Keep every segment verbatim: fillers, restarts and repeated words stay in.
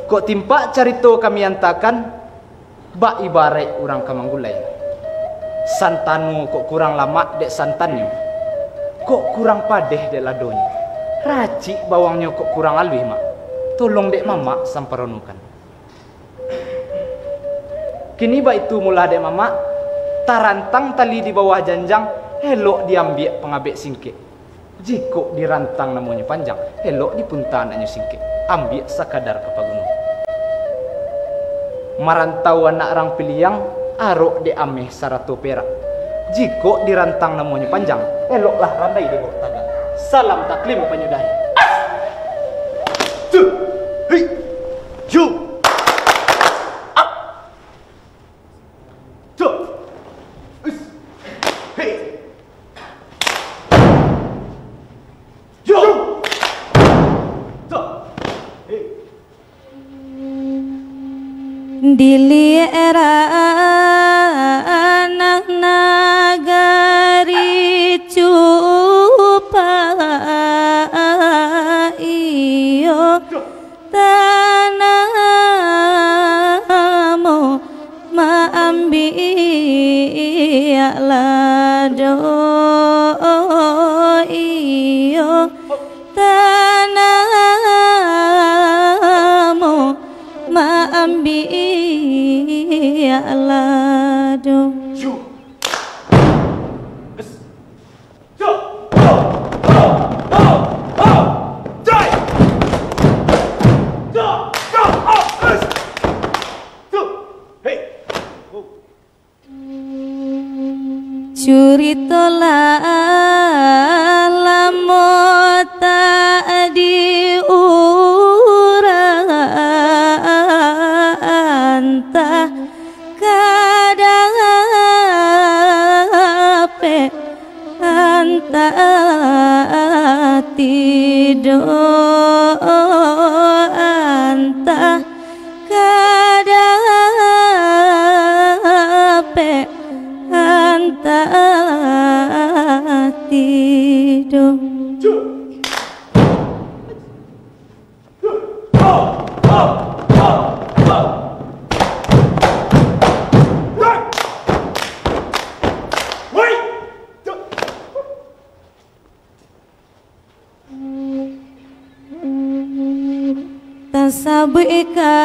Kok timpak carito kami antakan, bak ibaraik urang ka manggulai. Santano kok kurang lamak dek santannyo, kok kurang padeh dek ladonyo, racik bawangnyo kok kurang aluih, Mak, tolong dek Mamak samparonokan. Kini baitu mulah dek Mamak, tarantang tali di bawah janjang, elok diambiak pangabek singkek. Jikok dirantang namonyo panjang, elok dipunta anaknyo singkek, ambiak sakadar ka paguno. Marantau anak rang piliang, arok dek ameh sarato perak. Jikok dirantang namonyo panjang, eloklah randai di bawah tagak. Salam taklim panyudahi. Tuh, hei, yu. Ap. Tuh. Us. Hei. Yo. Tuh. Hei. Diliek ranah nagari Cupak, iyo, tanah mo maambiak lado, iyo, tanah mo maambiak lado. Curito lah lamo tak diurang, antah ka dapek, antah tidak, antah ka dapek, antah tidak. Tasabuik ka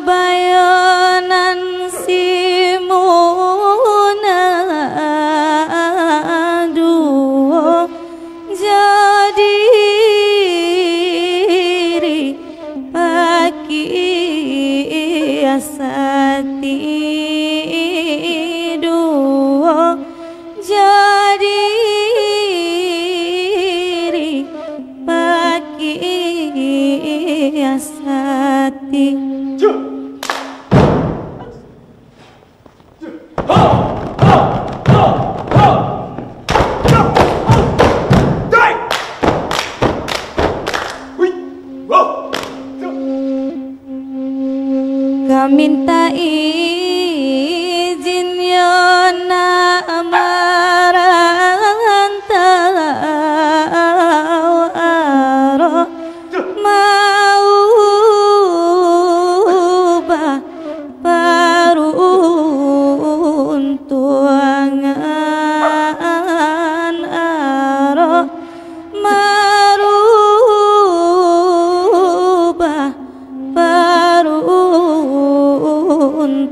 bayo nan simunaduo, jo diri pakiah sati duo, jo diri pakiah sati. Ka mintak izin yo nak marantau, arok maubah paruntuangan, arok marubah paruntuangan.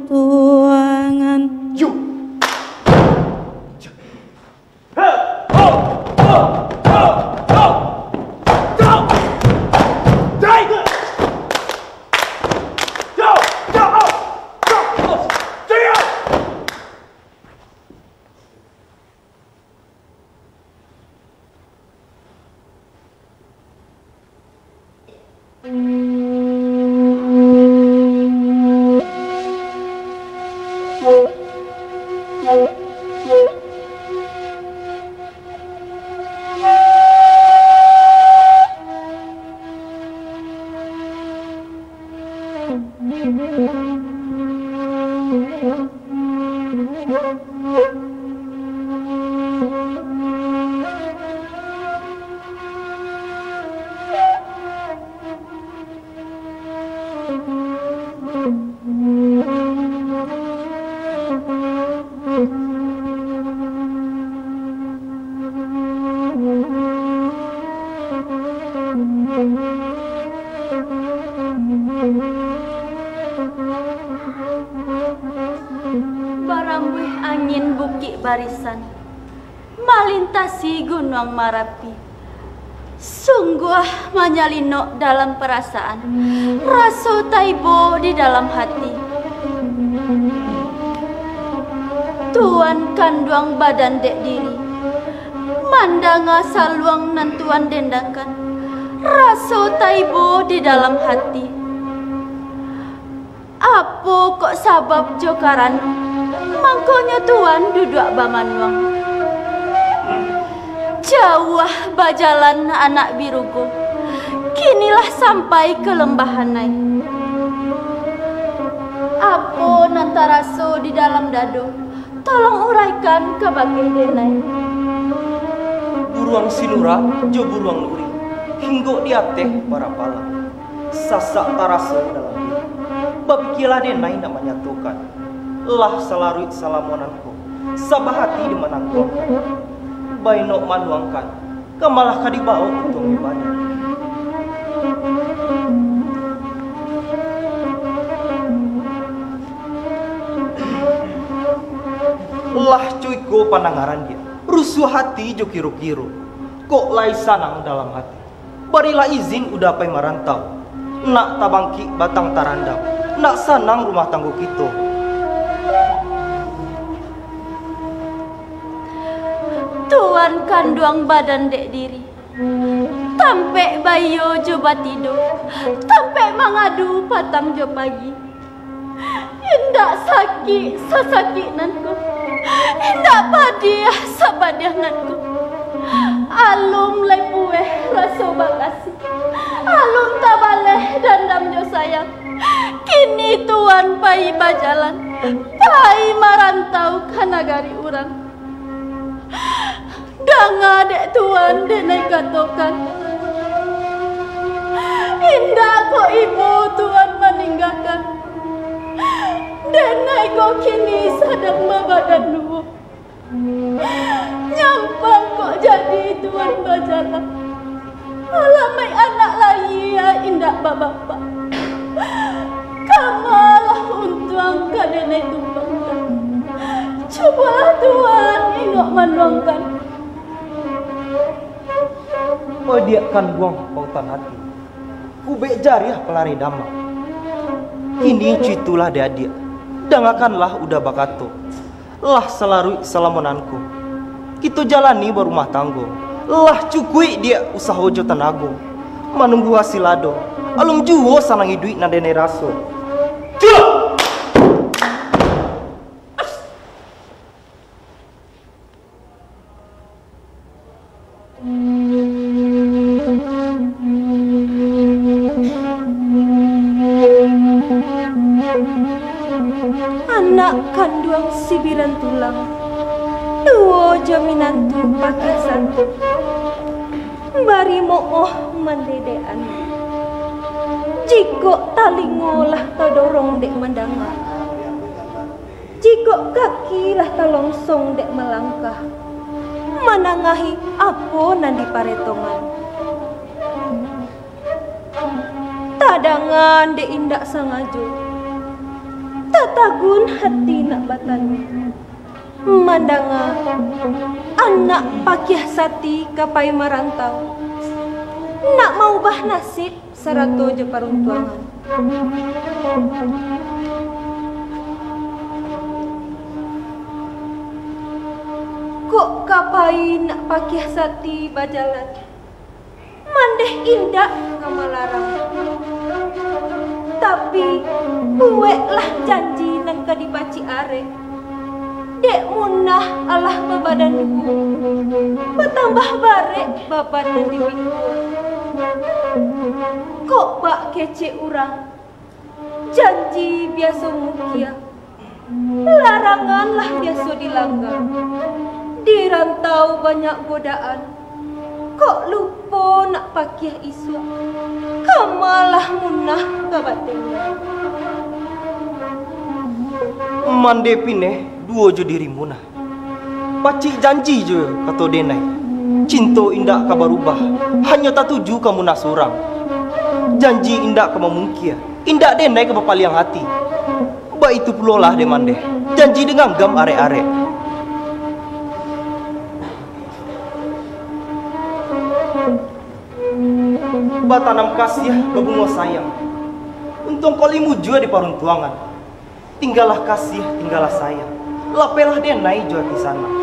Barambuih angin Bukik Barisan, malintasi Gunuang Marapi. Sungguah manyalinok dalam parasaan, raso taibo di dalam hati. Tuan kanduang badan dek diri, mandanga saluang nan Tuan dendangkan, raso taibo di dalam hati. Apo kok sabab jo karano, mangkonyo Tuan duduak bamanuang? Jauah bajalan anak birugo, kinilah sampai ka Lambah Anai. Apo nan taraso di dalam dado, tolong uraikan kabake denai. Buruang Sinura jo Buruang Lurik, hinggok di ateh parapalan. Sasak taraso dalam diri. Bapikialah denai nak manyatokan. Lah salaruik salamo nan ko, sabahati di manangguangkan. Bainok manuangkan, ka malah ka dibaok untuang ibadah. Lah cuiko pandangaran dia, rusuah hati jo kiro-kiro. Kok lai sanang dalam hati. Barilah izin Uda pai marantau, nak tabangkik batang tarandam, nak sanang rumah tanggo kito. Tuan kanduang badan dek diri, tampek baiyo jo batido, tampek mangadu patang jo pagi. Indak sakik sasakik nan ko, indak padiah sapadiah nan ko. Alun lai pueh raso bakasi, alun tabaleh dandam jo sayang. Kini Tuan pai bajalan, pai marantau ka nagari urang. Danga dek Tuan denai katokan. Indak kok ibo Tuan maninggakan. Denai kok kini sadang babadan duo. Nyampang kok jadi Tuan bajalan. Alamaik anak layia indak babapak. Kamalah untuang ka denai tumpangkan. Cubolah Tuan inok manuangkan. Oi diak kanduang pautan ati, ubek jariah palareh damak. Kini cuitulah dek adiak, dangakanlah Uda bakato. Lah salaruik salamo nan ko, kito jalani barumah tanggo. Lah cukuik diak usaho jo tanago, manunggu hasil ado. Alun juo sanang iduik nan denai raso. Cuak! Anak kanduang sibiran tulang, duo jo minantu pakiah satu, bari mooh mandedekan. Jikok talingo lah tadorong dek mandanga, jikok kaki lah talongsong dek malangkah, manangahi apo nan diparetongan. Tadanga dek indak sangajo, tatagun hati nak batanyo. Mandanga anak pakiah sati ka pai marantau, nak maubah nasib sarato jo paruntuangan. Kok ka pai nak pakiah sati bajalan, mandeh indak ka malarang. Tapi, buweklah janji nan ka dipacik arek. Dek munah alah babadan duo, batambah barek baban nan dipikua. Kok bak kecek urang, janji biaso mukia, larangan lah biaso dilangga. Di rantau banyak godaan, kok lupo nak pakiah isuak, ka malah munah ka batengga. Mandeh pineh duo jo diri munah. Pacik janji jo kato denai. Cinto indak ka barubah, hanyo tatuju ka muna surang. Janji indak ka mamungkia, indak denai ka bapaliang hati. Baitu pulolah dek mandeh, janji dek nganggam arek-arek. Batanam kasiah, babungo sayang. Untuang kok lai mujua di paruntuangan. Tinggalah kasiah, tinggalah sayang. Lapehlah denai jo ati sanang.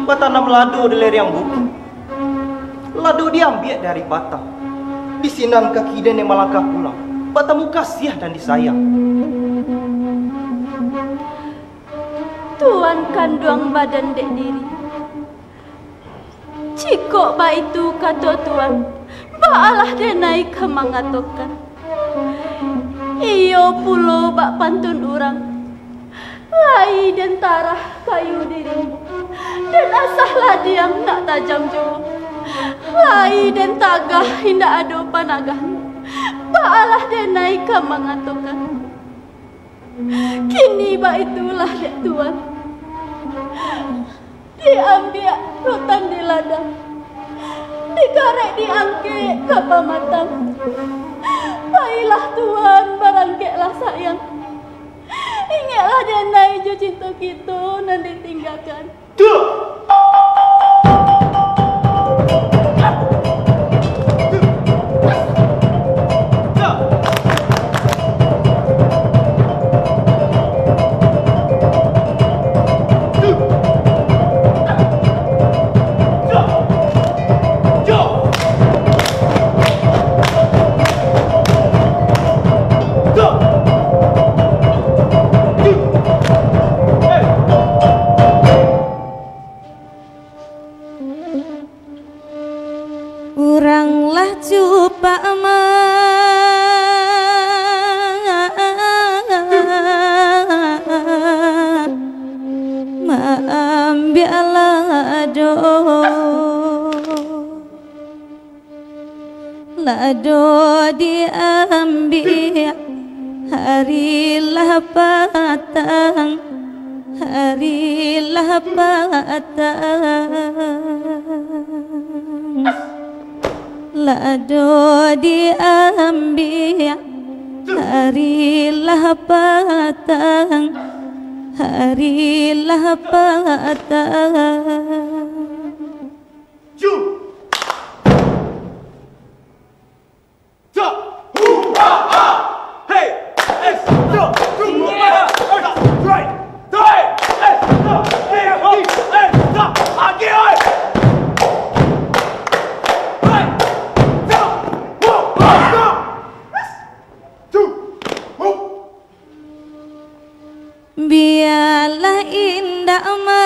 Batanam lado di lereng bukik. Lado diambiak dari batang. Di sinan kaki denai malangkah pulang. Batamu kasiah nan disayang. Tuan kanduang badan dek diri. Jikok baitu kato Tuan, baalah denai ka mangatokan. Iyo pulo bak pantun urang, lai den tarah kayu di rimbo, den asah ladiang nak tajam juo. Lai den tagah indak ado panagahnyo, baalah denai ka mangatokan. Kini baitulah dek Tuan. Diambiak rotan di ladang, dikarek diangkek ka pamatang. Pailah Tuan, barangkeklah sayang. Ingeklah denai jo cinto kito nan ditinggakan. Urang lah cupak ma-, maambiak lado. Lado diambiak, hari lah patang, hari lah patang. Lado diambiak, hari lah patang, hari lah patang. Bialah indak ma-,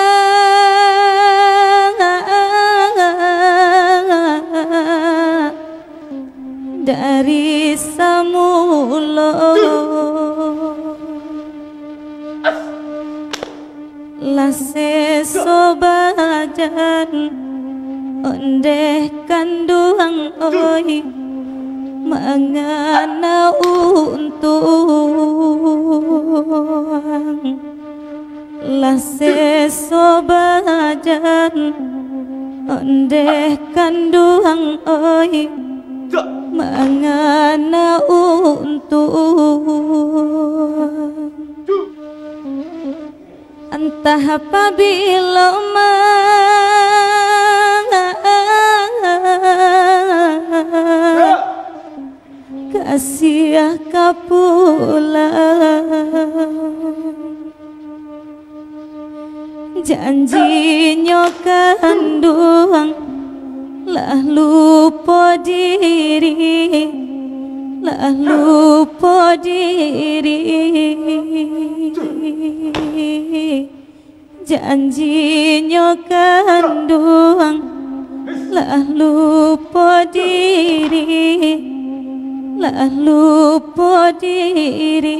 dari samulo. Lah seso bajan ondeh kanduang oi, mangana untuang. Lah seso bajan ondeh kanduang oi, mangana untuang. Antah pabilo ma-, kasiah ka pulang. Janjinyo kanduang lah lupo diri, lah lupo diri. Janjinyo kanduang lah lupo diri, lah lupo diri.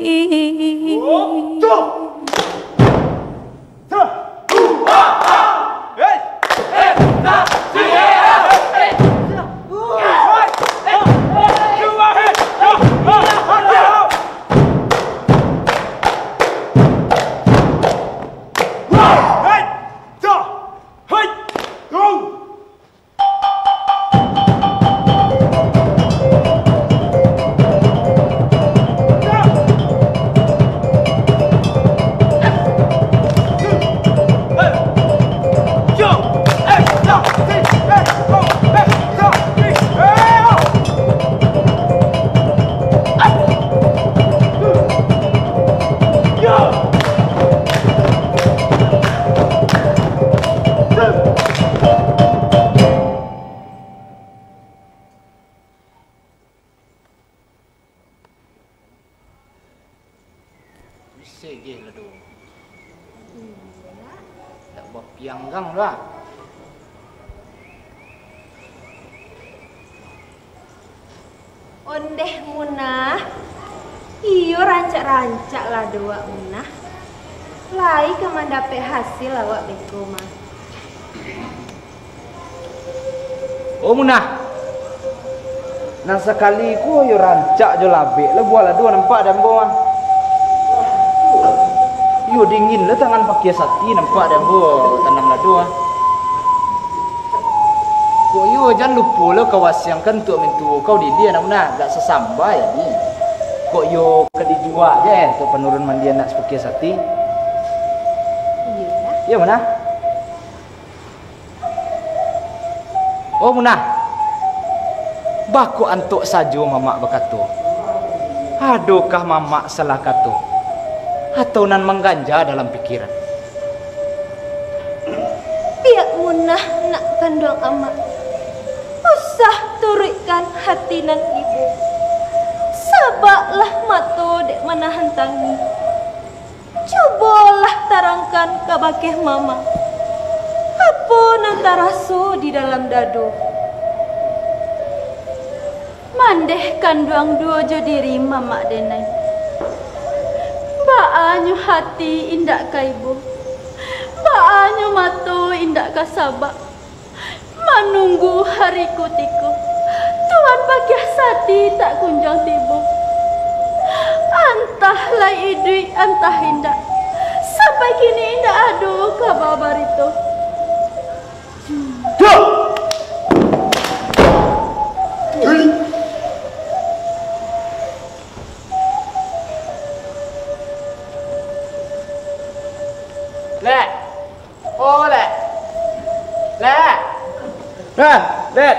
Segeh lah tu. Tak bapianggang lah. Ondeh Munah, iyo rancak-rancak lah doh awak Munah. Lai ka mandapek hasil awak beko mah. Oh Munah, nan sakali ko iyo rancak jo labek lah buah lado nampak di ambo mah. Iyo dingin lah tangan pakia sati nampak di ambo tanam lado mah. Kok iyo jan lupo lo ka wasiangkan untuak mintuo kau di dia nak Munah, agak sasamba ya ni. Kok iyo ka dijua je eh, untuak panurun mandian nak sapakia sati. Iyo Munah. Oh Munah, bako antok sajo mamak bakato. Adokah mamak salah kato, atau nan mangganja dalam pikiran? Piak Munah nak kanduang amak, usah turuikkan hati nan ibo. Sabaklah mato dek manahan tangih. Cubolah tarangkan kabake mamak, apo nan taraso di dalam dado. Mandeh kanduang duo jo diri mamak denai. Baanyo hati indak ka ibo, baanyo mato indak ka sabak. Manunggu hari kutiko Tuan Pakiah Sati tak kunjuang tibo. Antah lai iduik, antah indak. Sampai kini indak ado kaba barito. Lek! Oh, Lek. Lek. Hah, Lek.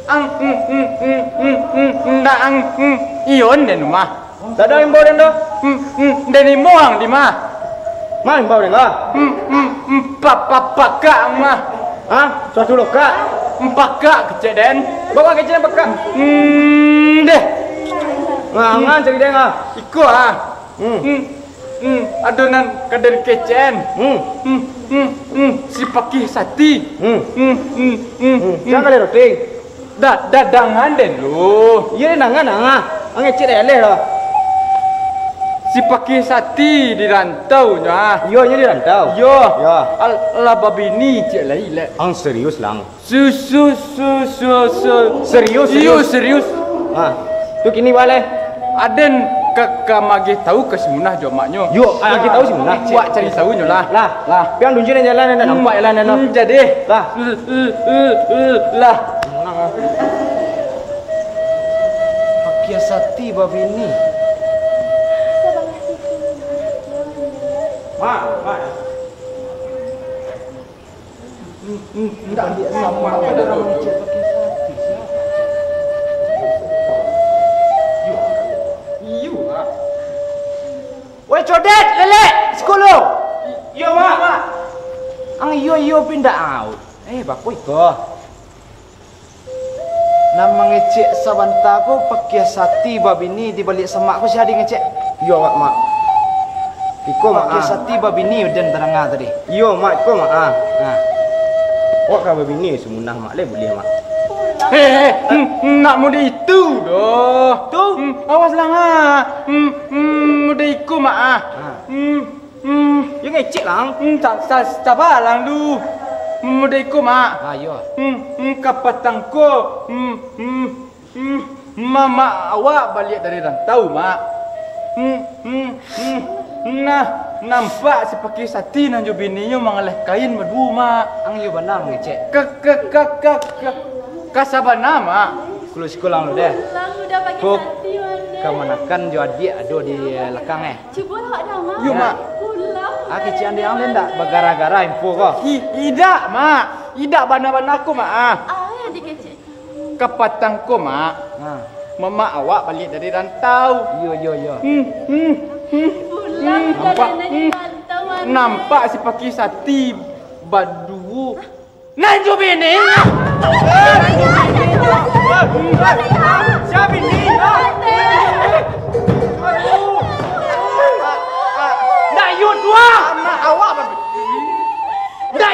Ang, mm, mm, mm, mm, mm, ndak ang, mm, iyo, den mah. Ndak ado imbau den doh. Mm, mm, den imbau ang di mah. Mah imbau den lah. Mm, mm, mm, pa, pa, pakak ang mah. Hah? Suatu lokak. Mm, pakak kecek den. Bawa kecek den pakak. Mm, deh. Ngangan cari den ah. Iko ah. Hmm. Hmm. Hmm. Ado nan ka den kecek an. Hmm. Hmm. Hmm. Hmm. Si Pakih Sati. Hmm. Hmm. Hmm. Hmm. Hmm. Siang kali roti. Da-, dadangan den lu. Iyo, dadangan ah. Ang kecek dek aleh lah. Si Pakih Sati di rantau nyo ah. Iyo, inyo di rantau. Iyo. Yo. Al-, lah babini cek lai lek. Ang serius, Lang? Su, su, su, su, su. Serius, iyo, serius. Serius. Ha. Tu kini baleh. Aden ka, ka mageh tahu ka si Munah jo maknyo. Yo, mageh tahu si Munah. Buek cari tahu nyo lah. Lah. Lah. Piang dunjuak jalan, nak nampak jalan, nak. Hmm, jadi. Lah. L, l, l, l, lah. Pakiah Sati babini. Mak, mak. Indak, indak, indak, indak, indak. Woi, codet, lelek, siko lu. Iyo, Mak, Mak. Ang iyo, iyo, pindah out. Eh, bako iko. Nan mangecek sabanta ko Pakiah Sati babini di baliak samak ko, sia di ngecek? Iyo, Mak, Mak. Iko, Mak, Pakiah ah. Sati babini, den tadanga tadi. Iyo, Mak, iko, Mak, ah. Nah. Awak ka babini si Munah, Mak, lai buliah, Mak. Hei, hei, hmm, hmm, nak mudah itu doh. Tu? Hmm, awas lah, Mak. Hmm, hmm, mudah iko, Mak, ah. Ah. Hmm. Hmm. Yo ngecek, Lang. Hmm, sa-, sa-, saba, Lang, lu. Hmm, mudah iko, Mak. Ah, iyo. Hmm, hmm, kapatang ko. Hmm, hmm, hmm. Mamak awak baliak dari rantau, Mak. Hmm, hmm, hmm. Nah, nampak si Pakiah Sati nan jo bininyo mangaleh kain baduo, Mak. Ang iyo bana mangecek. Ka, ka, ka, ka, ka, ka sabana, Mak. Kulo siko, Lang, lu deh. Lang, udah pakai Ko, santi, Mak, deh. Kamanakan jo adiak ado di, eh, lakang, eh. Cubolah awak danga. Yo, Mak. Pulang. Ah, kecek an dek ang lai ndak bagara-gara info ko? I-, idak, Mak. Idak bana-bana ko, Mak, ah. Ah, yang dikecek. Kapatang ko, Mak. Ha. Mamak awak baliak dari rantau. Iyo, iyo, iyo. Hmm, hmm, hmm. Pulang. Hmm. Nampak, dari hmm. Rantau, Mak. Nampak si Pakiah Sati baduo. Nan jo bini. Sia bini?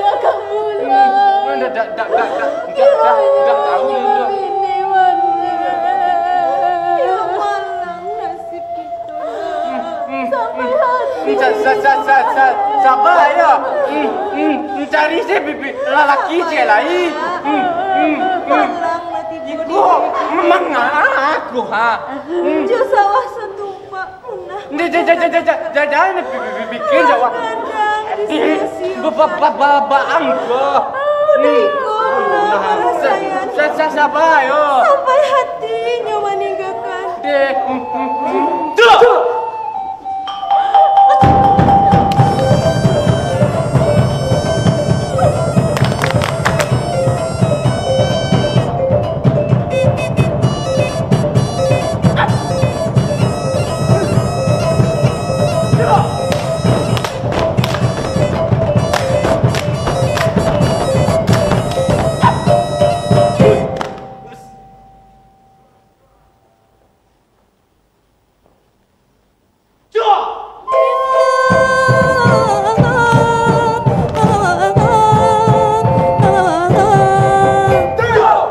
Dak, dak, dak, dak, dak, dak, dak, dak, dak tahu ni, dak. Ini, Wan. Ya, malang nasib kita. Hmm, hmm, Sampai hmm. hati. Hmm, sa-, sa-, sa-, sa-, sa-, sabar, yo. Hmm, hmm, hmm, cari se bi-, bi-, lalaki se lain. Hmm, hmm, hmm. Malang lah tibo di Iko, memang aku, ha. Hmm. Jo sawah satu Pak, punah. Nde, ja-, ja-, ja-, ja-, ja-, jangan bi-, bi-, bi-, bikin jawab. Kadang Eh, disia-siakan. ba-, ba-, ba-, ba-, ba-, angko. Ah, udah Hmm. iko, Nah, perasaan. sa-, sa-, sa-, sabar, yo. Sampai hatinyo maninggakan. Deh, mm, mm, mm. Tuh.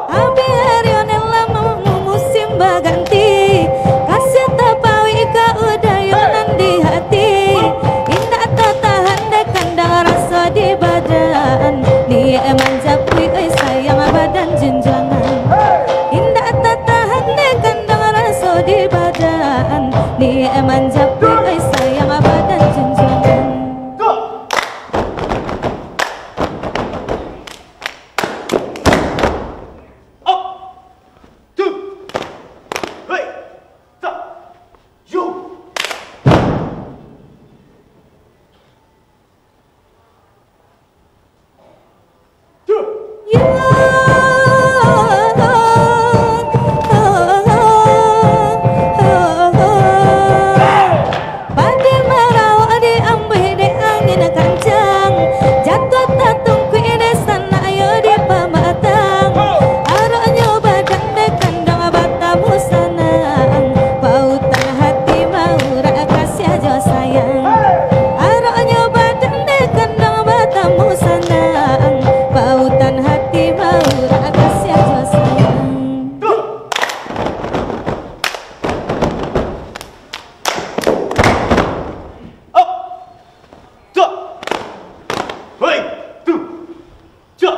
Abiario nan lamo musim baganti, kasiah tapauik ka udayo nan di hati. Indak tatahan dek kandang raso di badan, niaik manjapuik, oi sayang, badan junjuangan. Indak tatahan dek kandang raso di badan, niaik manjapuik, oi sayang, badan junjuangan. Up! Two! Hey! Stop! Yo! Two! Yo! Padi marawak diambuih dek angin kancang, jatuah tatungkuik dek sanak yo di pamatang. Aroknyo badan dek kandang batamu sanang, pautan hati maurak kasiah jo sayang. Aroknyo badan dek kandang batamu sanang, pautan hati maurak kasiah jo sayang. Up! Tuh! Hoi! Tuh! Cak!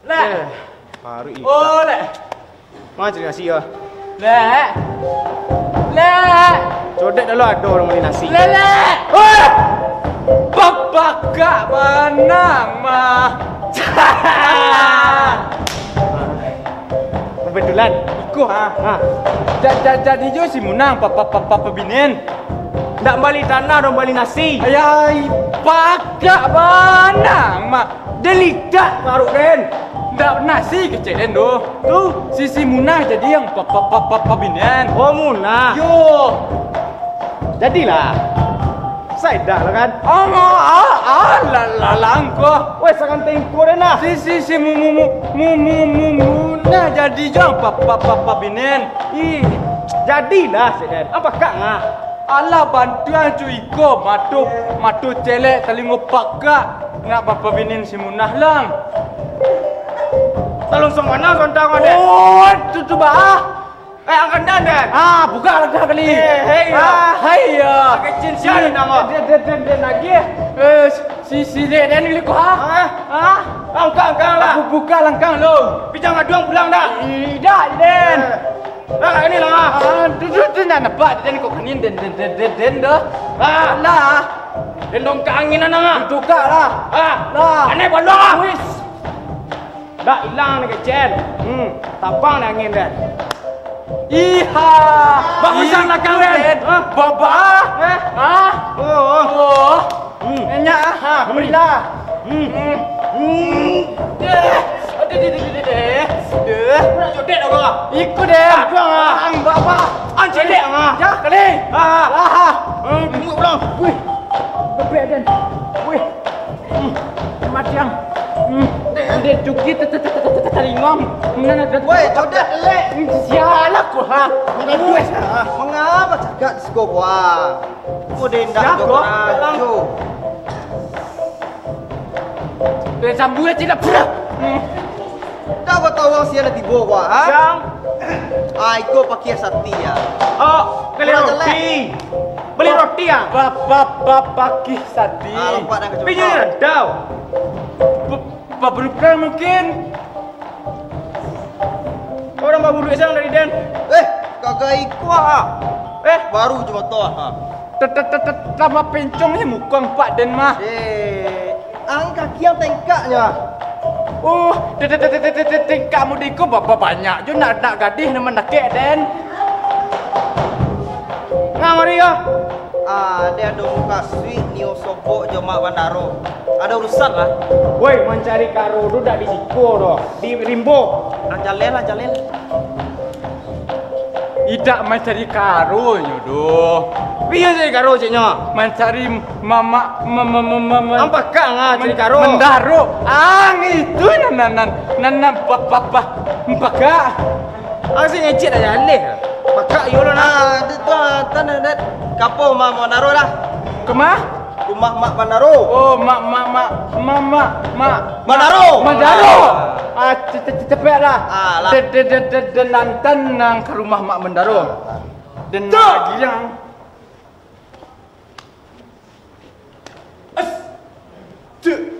Lek. Eh, baru itak. Oh, Lek. Ma cari nasi yo? Lek. Lek. Codek dulu ado urang bali nasi. Lek, Lek. Wah! Babakak banang mah. Kebetulan. Iko, ha. Ha. Ja-, ja-, jadi jo si Munah, pa-, pa-, pa-, pa-, pabinen. Ndak bali tanah, dong bali nasi. Ayai, pakak banang mah. Dilitak parut den. Ndak nasi kecek den doh. Tu. Si, si Munah jadi yang pa-, pa-, pa-, pa-, pabinen. Oh, Munah. Yo. Jadilah. Saidak lah kan? Ah, ah, ah, la-, la-, langkah. Weh, sakan tengko den lah. Si, si, si mu-, mu-, mu-, mu-, mu-, mu-, Munah jadi jo pa-, pa-, pa-, pabinen. Ih, jadilah, cek den. Ampakak ngah. Alah, bantuan cu iko, mato, mato celek, talingo pakak, nak bapabinen si Munah lang. Talung song mana sontang, Dek? Oh, tu, tu, bah. Eh, angkan dan, Dan. Ah, buka lah dah kali. Eh, hei, ya. Ah, hai, ya. Pakai cincin, namo. Den, den, den, den lagi. Eh, si, si, dek, den, ni, kau, ha? Ah. Ah. Angkang, angkang lah. Bu-, buka langkang lo. Pijang aduang pulang dah. Tidak, Den. Eh. Nah, ini lah. Ah, duduk tu nak nampak, Den, kau kanin, Den, Den, Den, Den, Den, dah. Ah. Alah. Den dong ka angin, anak, ah. Duduk lah. Ah. Lah. Aneh, balong, ah. Wis. Dak ilang ni kecen. Hmm, tabang ni angin deh. Iha. Bagus. Ih, lakang, Den. Den. Hah? Babah. Eh? Hah? Oh, oh. Oh. Hmm. Nyak, ha, hmm, berilah. Hmm. Hmm. Hmm. Deh. Aduh, deh, deh, deh, deh, deh. Deh. Aku nak jodet aku. Ikut, deh. Aduh, ah. Ang, babah. Ang, jodet, ah. Ya, kali. Ah. Ah. Hmm. Tengok pulang. Wih. Bebek, Den. Wih. Hmm. Mati, ang. Hmm. Dek Juki te-, te-, te-, te-, te-, taringom. Woi, codet, elek. Sialah ko, ha. Mengapa cagak di siko, wah? Ko dendak. Siap, jo, Bro. Karajo. Eh, sambuik cina, bro. Hmm. Dak batawang sia lah tibo, wah, ha? Siang. Ah, iko pakia sati, ya. Oh, beli roti. Beli roti, ya? Ba-, ba-, ba-, pakih sati. Ah, lompat dah ka pinjam randau. Ba-, ba-, berukang mungkin. Urang babuluak siang dari den. Eh, kagak iko, ah. Eh? Baru jo moto, ah. Tet-, tet-, tet-, tet-, tambah pencong ni mukang pak den mah. Eh, ang kaki ang tengkaknyo. Oh, te-, te-, tengkak mudi ko ba-, ba-, banyak jo nak, nak gadih nan mandakek, Den. Ngari yo. Ah, den ado mukasuik nio sobok jo Mak Bandaro. Ado urusan lah. Woi, mancari karo tu dak di siko doh, di rimbo. Ah, jaleh lah, jaleh lah. Idak mancari karonyo doh. Piyo cari karo, ceknyo? Mancari mamak, ma-, ma-, ma-, ma-, ma-, Ang pakak nga cari karo. Mandaro. Ang itu nan, nan, nan, nan, nan, pa-, pa-, pa-, pakak. Ang si ngecek dah jaleh. Pakak iyo lo nah. Ah, tu, tu, ah, tan, tan, tan. Kapo ma-, mandaro dah? Kemah? Rumah Mak Bandaro. Oh, Mak, Mak, Mak, Mak, Mak, Mak. Bandaro. Bandaro. Ah. Ah, ce-, ce-, ce-, cepeklah. Ah, lah. De-, de-, de-, de-, de-, nan tenang ka rumah Mak Bandaro. Den lagi yang. As. Ce-,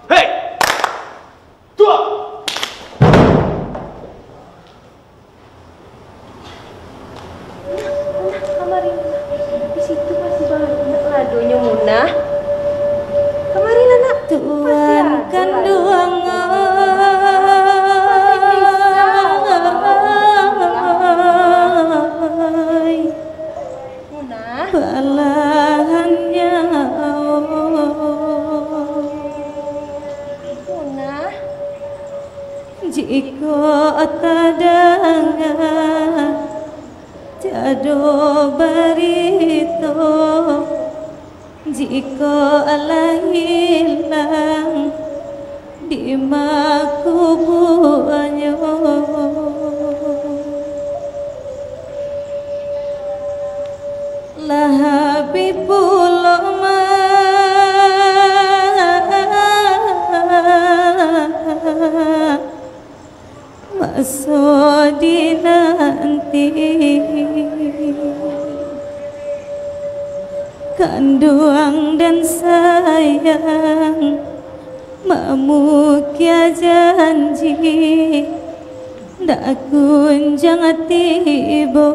hei. Tuh. Nah, kamari, Munah. Di situ masih banyak ladonyo, Munah. Kamarilah, Nak. Masih ado ladonyo. Tuan kanduang ai. Masih bisa. Munah. Balahan nyawa. Munah. Jikok tadanga tiado barito, jikok lah ilang, dima kubuanyo? Lah abih pulo mah maso dinanti. Kanduang dan sayang mamukia janji, dak kunjang tibo.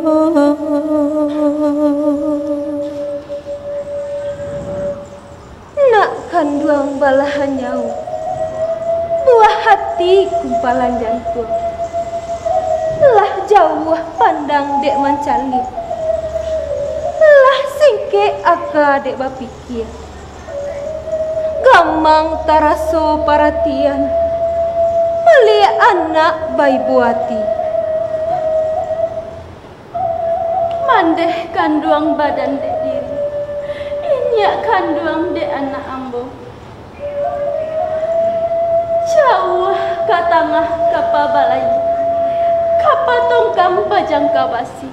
Nak kanduang balahan nyawa, buah hati kumpalan jantuang. Lah jauah pandang dek mancaliak, lah singkek aka dek bapikia. Gamang taraso paratian, maliek anak baibo ati. Mandeh kanduang badan dek diri, inyiak kanduang dek anak ambo. Jauah ka tangah kapa balayi, kapa tongkang bajangka basi.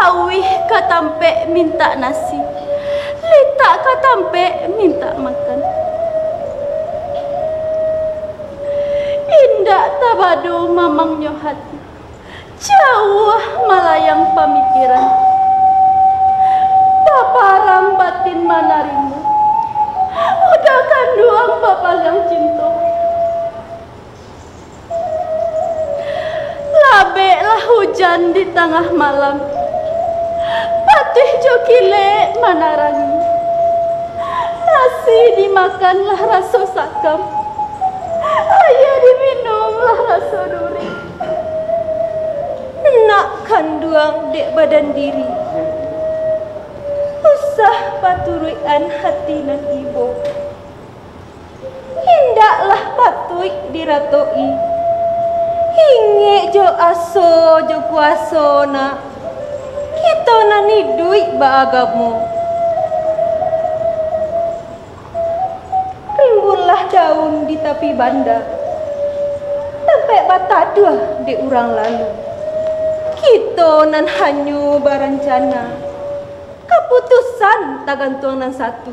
Auih ka tampek mintak nasi, litak ka tampek mintak makan. Indak tabado mamangnyo hati, jauah malayang pamikiran. Baparang batin manarimo, uda kanduang bapaliang cinto. Labeklah hujan di tangah malam, patuih jo kilek manarangi. Nasi dimakan lah raso sakam, Ayah diminumlah raso duri. Nak kanduang dek badan diri. Usah paturuikan hati nan ibo. Indaklah patuik diratoi. Ingek jo aso jo kuaso nak. Kito nan iduik baagamo. Rimbunlah daun di tapi banda, tampek bataduah dek urang lalu. Kito nan hanyo barancana, kaputusan tagantuang nan satu.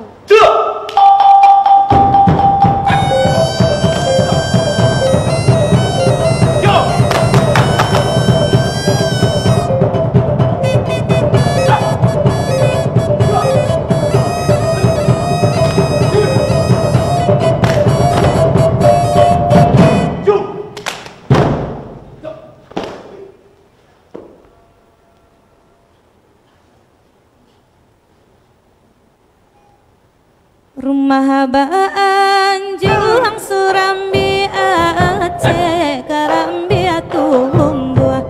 Rumah baanjuang Surambi Aceh, karambia tumbuah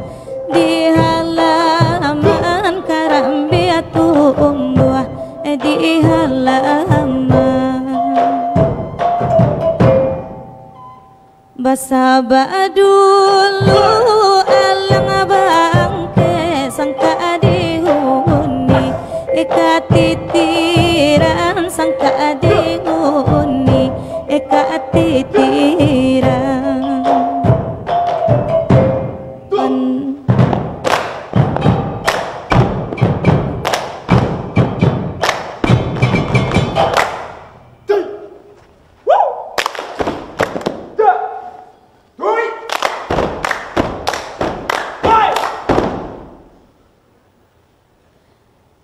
di halaman, karambia tumbuah di halaman. Basaba dulu alang bangkek, sangka dihuni, eka titiran, sangka dihuni, eka titiran.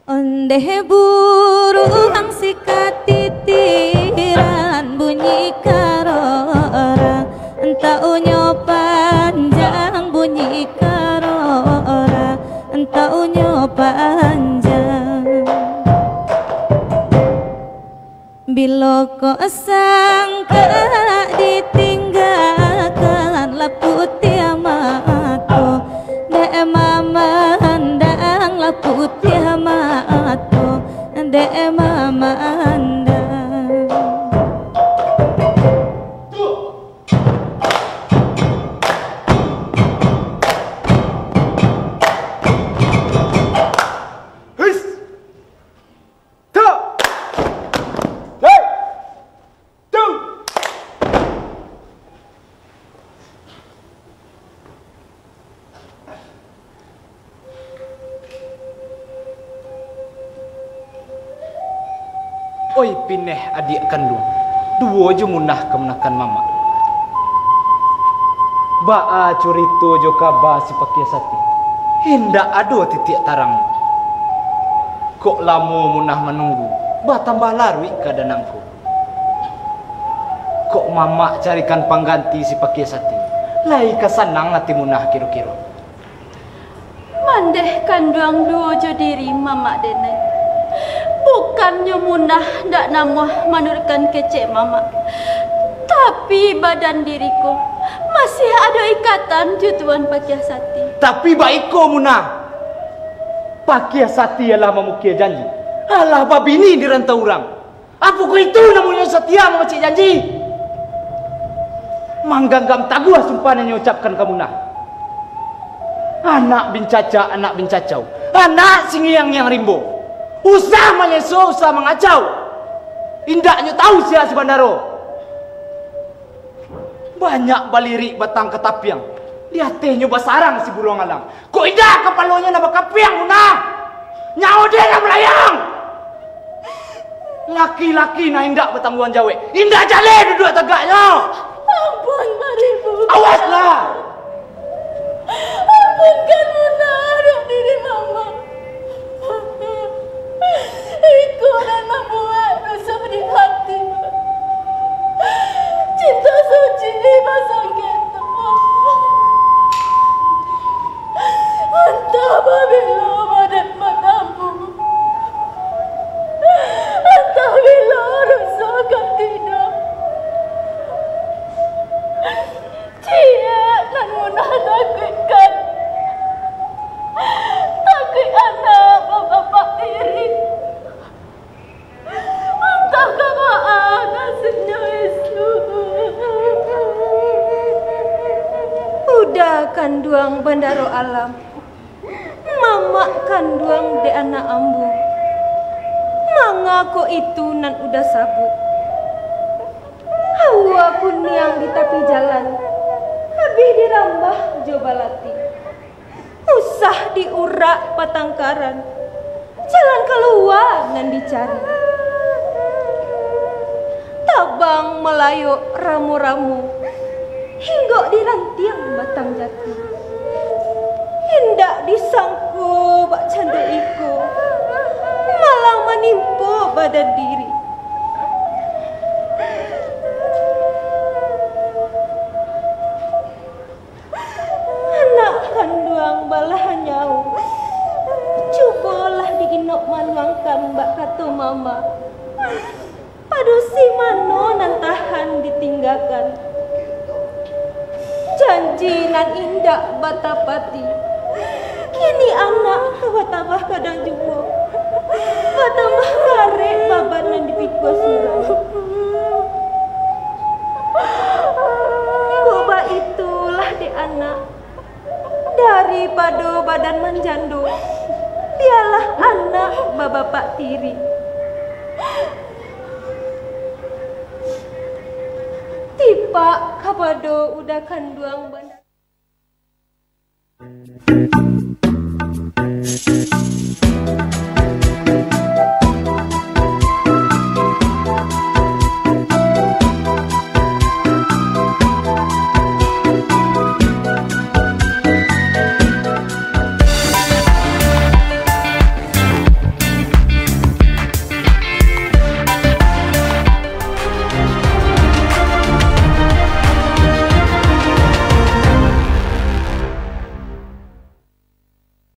Ondeh buruang sika titiran, bunyi karora, entaunyo panjang, bunyi karora, entaunyo panjang. Bilo ko sangka ditinggakan, lah putiah mato dek mamandang, lah putiah mato dek mamandang. Oi pineh adiak kanduang, duo jo Munah kamunakan mamak. Baa curito jo kaba si Pakiah Sati? Indak ado titiak tarang. Kok lamo Munah manunggu, batambah laruik kaadaan ko. Kok mamak carikan pangganti si Pakiah Sati, lai ka sanang ati Munah kiro-kiro. Mandeh kanduang duo jo diri mamak denai. Bukannyo Munah ndak namuah manuruikkan kecek mamak, tapi badan diri ko masih ado ikatan jo Tuan Pakiah Sati. Tapi baiko Munah, Pakiah Sati alah mamukia janji, alah babini di rantau urang. Apokoh itu namonyo satia mangecek janji? Mangganggam taguah sumpah nan inyo ucapkan ka Munah. Anak bincacak, anak bincacau, anak singiang-ngiang rimbo. Usah manyeso, usah mangacau. Indaknyo tahu sia si bandaro. Banyak balirik batang katapiang, di atehnyo basarang si buruang alang. Kok indak kapalonyo nan bakapiang, Munah? Nyawo den nan malayang! Laki-laki nan indak batangguang jawek, indak jaleh duduak tagaknyo! Ampun, Maribu! Awaslah! Ampunkan Munah dek diri Mamak. Iko nan mambuek doso di hati. Cinta suci basangketo. Antah babilo badan batamu. Antah bilo doso ka tibo. Bandaro alam, mamak kanduang dek anak ambo. Manga kok itu nan udah sabuik. Hawa kuniang di tapi jalan, habih dirambah jo balati. Usah diurak patangkaran, jalan kalua nan dicari. Tabang malayok ramo-ramo, hinggok di rantiang batang jati. Indak disangko bakcando iko, malang manimpo badan diri. Anak kanduang balahan nyawo, cubolah diinok manuangkan bak kato mama. Padusi mano nan tahan ditinggakan? Janji nan indak batapati. Kini anak batambah kadang juo, batambah karek baban nan dipikua surang. Kok baitulah dek anak, daripado badan manjando, bialah anak babapak tiri. Tipak kapado udah kanduang banda.